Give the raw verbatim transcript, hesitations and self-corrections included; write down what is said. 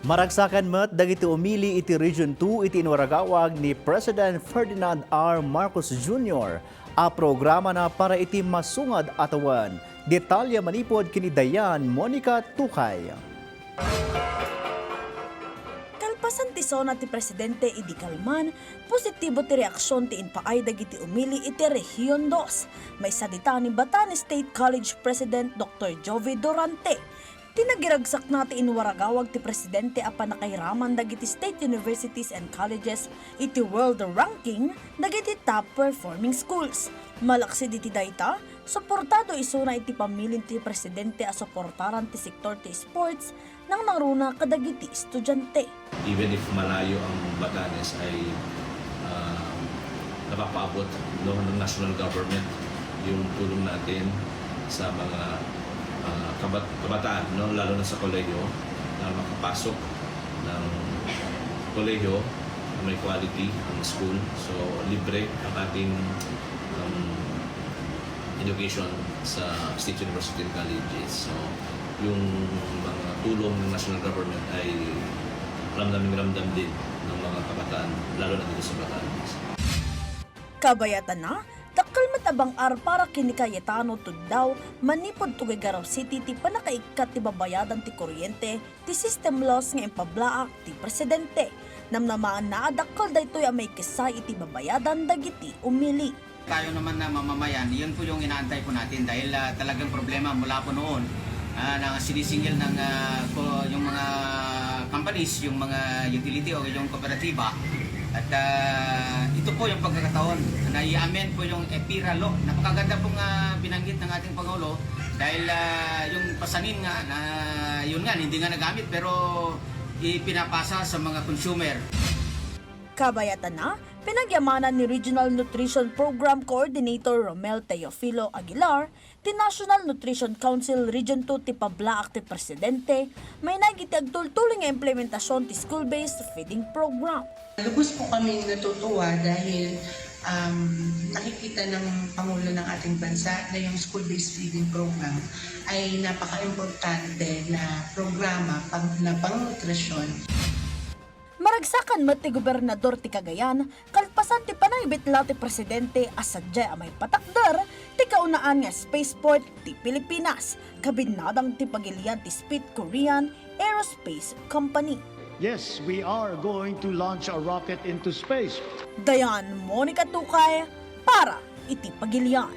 Maragsakan met dagiti umili iti Region two iti inwaragawag ni President Ferdinand R. Marcos Junior a programana para iti masungad a tawen. Detalye manipud ken ni Dayan Monica Tukay. Kalpasan ti sona ti presidente idi kalman, positibo ti reaksion ti impaay dagiti umili iti Region two. Maysa dita ni Batanes State College President Doctor Jovi Durante. Ti nagiragsakna ti inwaragawag ti presidente a pannakairaman dagiti state universities and colleges iti world ranking dagiti top performing schools. Malaksid iti dayta, suportado isuna iti pamilin ti presidente a suportaran ti sektor ti sports nangnangruna kadagiti estudiante. Even if malayo ang Batanes ay, ah, napapaabot, no, ng national government yung tulong natin sa mga, ah, kabat-, kabataan, no, lalo na sa kolehiyo na makapasok ng kolehiyo na may quality ang school. So, libre ang ating, um, education sa state university and colleges. So, yung mga tulong ng national government ay ramdaming ramdam din ng mga kabataan, lalo na dito sa Batangas. Kabayatan na, dakkel met a bang-ar para ken ni Cayetano Tuddaw manipud Tuguegarao City ti pannakaikkat ti babayadan ti kuryente ti system loss nga impablaak ti presidente. Namnamaanna a dakkel daytoy a maikessay iti babayadan dagiti umili. Tayo naman na mamamayan, yun po yung inaantay po natin dahil, ah, talagang problema mula po noon, ah, na sinisingil ng, ah, ko-, yung mga companies, yung mga utility o yung kooperatiba. At, ah, ito po yung pagkakataon na i-amend po yung EPIRA law. Napakaganda pong, ah, binanggit ng ating Pangulo dahil, ah, yung pasanin nga na yun nga, hindi nga nagamit pero ipinapasa sa mga consumer. Kabayatan na, pinagyamanan ni Regional Nutrition Program Coordinator Romel Teofilo Aguilar ti National Nutrition Council Region two ti pablaak ti presidente, mainaig iti agtultuloy nga implementasion ti school-based feeding program. Lubos po kaming natutuwa dahil, um, nakikita ng Pangulo ng ating bansa na yung school-based feeding program ay napaka-importante na programa pang-, na pangnutrisyon. Maragsakan met ti gobernador ti Cagayan, kalpasan ti panangibitla ti presidente a sadiay a maipatakder ti kaunaan nga spaceport ti Pilipinas, kabinnadang ti pagilian ti Speed Korean Aerospace Company. Yes, we are going to launch a rocket into space. Dayan Monica Tukay para iti Pagilian.